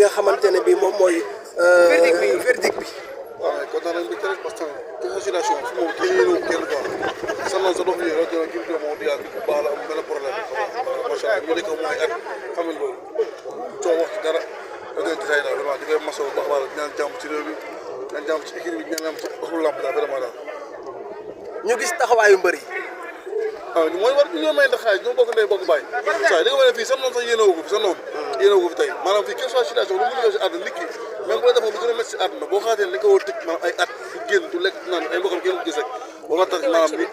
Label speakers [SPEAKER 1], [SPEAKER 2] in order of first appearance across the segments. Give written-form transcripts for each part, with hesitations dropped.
[SPEAKER 1] nga xamante ne bii moom mooy. verdict bi.
[SPEAKER 2] waaw mais kontaan nañu rek parce que considération su moom kenn yéenewul kenn quoi sanoon sa dox yi rajo Gris 2 moom di yàlla bu baax la am benn problème macha allah ñu nekk mooy at xam nga loolu coow wax ci dara rajo détail daal vraiment di koy masawu baax wala ñaan jàmm ci réew mi ñaan jàmm ci équipe bi ñaan jàmm ci waxlu làmb daal vraiment daal.
[SPEAKER 1] ñu gis taxawaayu mbër yi.
[SPEAKER 2] waaw mooy war ñoo may ndax xaalis ñoo bokk ndey bokk bàyyi saa di nga mën fii sa noonu sax yéenewoo ko fi sa noonu yéenewoo ko fi tey maanaam fii quelle soit situation lu mu ñëw si àdduna nit ki même bu la defoon lu gën a métti si àdduna boo xaatee li nga ko war a tëj maanaam ay at du génn du lekk naan ay mbokkam kenn du gis rek boo nga tax maanaam nit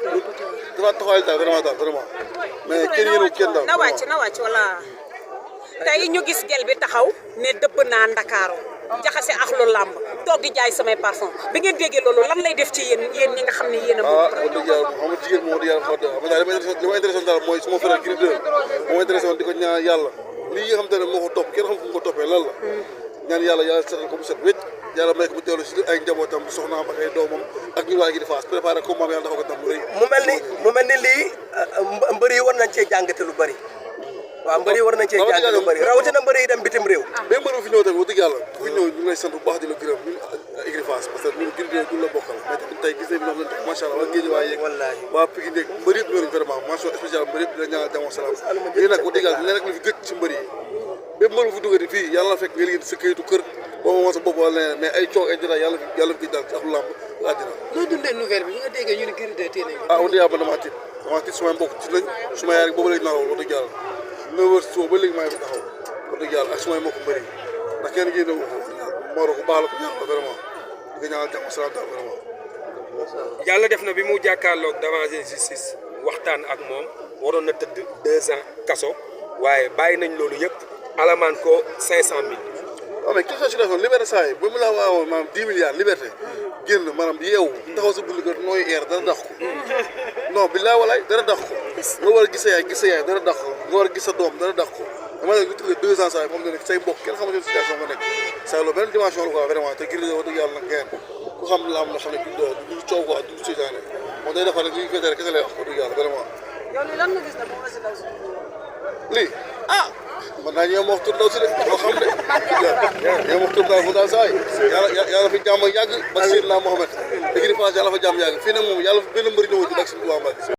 [SPEAKER 2] dafa taxawaay daal vraiment mais kenn yéenewul kenn daal
[SPEAKER 3] na wàcc wala tey ñu gis gel bi taxaw ne dëbb naa Ndakaaru jaxase ak lu làmb toog di jaay samay parfum bi ngeen déggee loolu lan lay def ci yéen ñi nga xam ne yéen a moom
[SPEAKER 2] wax dëgg yàlla xam nga jigéen moom wax dëgg yàlla xam nga daal li ma intéressé daal mooy suma frère Gris 2 moo intéressé woon di ko ñaan yàlla lii nga xam te ne moo ko topp kenn xam fu mu ko toppee lan la ñaan yàlla setal ko mu set wécc yàlla may ko mu teewlu si ay njabootam soxnaam ak ay doomam ak ñu waa gi di faas préparé combat bi yàlla dafa ko tam lu rëy
[SPEAKER 1] mu mel ni lii mbër yi war nañ cee jàngate lu bari waaw mbër yi war nañ cee jàngate lu bari rawatina mbër yi dem bitim réew
[SPEAKER 2] mais mbër bu fi ñëw tamit wax dëgg yàlla bu fi ñëw ñu ngi lay sant bu baax di la gërëm ñun écurie Fass parce que ñun Gris 2 duñ la bokkal mais tamit tey gis nañ ñoom lañ macha allah waa géej waa yeeg waa Pikine yeeg mbër yëpp ñoo vraiment mention spéciale mbër yëpp di la ñaanal jàmm salaam lii nag wax dëgg yàlla li rek li fi gëj ci mbër yi bépp mbër bu fi duggati fii yàlla na fekk nga liggéey sa këyitu kër boo ma sa bopp wala leneen mais ay coow ay jotaay yàlla fi daal ci axlu làmb àddina
[SPEAKER 4] noo dundee nouvelle bi nga déggee ñu ne Gris 2 téye nañ
[SPEAKER 2] ah wax dëgg yàlla man damaa tiit sumay mbokk ci lañ suma yaay rek boobu léegi nalawul wax dëgg yàlla 9 heures suba ba léegi maa ngi fi taxaw wax dëgg yàlla ak sumay mbokk mbëri ndax kenn génne wu ko Moro ku baax la ko ñaan la vraiment di nga ñaanal jàmm salaam daal vraiment
[SPEAKER 5] yàlla def na bi mu jàkkaarloog devant justice waxtaan ak moom waroon na tëdd 2 ans kaso waaye bàyyi nañ loolu yëpp alamaan ko 500 000.
[SPEAKER 2] waaw mais question situation liberté saa yi ba mu la waawoon maanaam 10 milliards liberté génn maanaam yeewu taxaw sa bunt kër nooy air dara dax ko non billaay walaay dara dax ko nga war a gis sa yaay dara dax ko nga war a gis sa doom dara dax ko dama ne lu tuddee 2 ans saa yi moom ne say mbokk kenn xamante ne situation nga nekk saa loolu benn dimension la quoi vraiment te Gris 2 wax dëgg yàlla nag ngeen ku xam la am na xam ne du coow quoi du seytaane moom day defar rek li ñu féetee rek kese lay wax wax dëgg yàlla vraiment
[SPEAKER 3] yow li lan nga gis ne moom la si daw si
[SPEAKER 2] lii man naa ñëw ma wax tur daw si de loo xam de ñëw ma wax tur daal fu daal saa yi yàlla fi jàmm yàgg ba Seydina Mohamed Gris 2 yàlla fa jàmm yàgg fii nag moom yàlla fa benn mbëri ñëw ci dak si Tuubaa Mbàkke